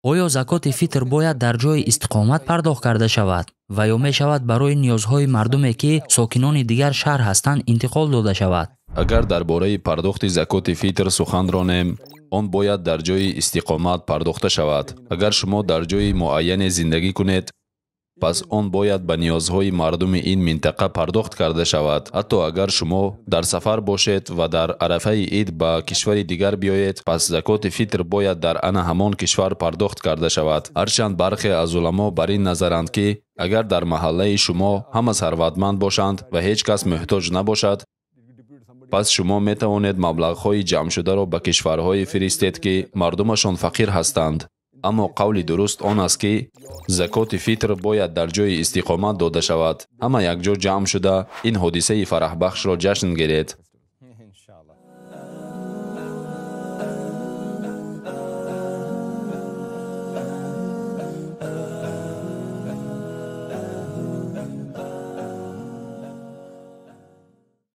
Оё закоти фитр бояд дар ҷои истиқомат пардохт карда шавад ва ё мешавад барои ниёзҳои мардуме, ки сокинони дигар шаҳр ҳастанд, интиқол дода шавад? Агар дар бораи пардохти закоти фитр сухан ронем, он бояд дар ҷои истиқомат пардохта шавад. Агар шумо дар ҷои муайяне зиндагӣ кунед, пас он бояд ба ниёзҳои мардуми ин минтақа пардохт карда шавад. Ҳатто агар шумо дар сафар бошед ва дар арафаи ид ба кишвари дигар биёед, пас закоти фитр бояд дар ана ҳамон кишвар пардохт карда шавад. Ҳарчанд бархе аз уламо бар ин назаранд, ки агар дар маҳаллаи шумо ҳама сарватманд бошанд ва ҳеҷ кас муҳтоҷ набошад, пас шумо метавонед маблағҳои ҷамъшударо ба кишварҳое фиристед, ки мардумашон фақир ҳастанд. Аммо қавли дуруст он аст, ки закоти фитр бояд дар ҷои истиқомат дода шавад. Ҳама якҷо ҷамъ шуда ин ҳодисаи фараҳбахшро ҷашн гиред.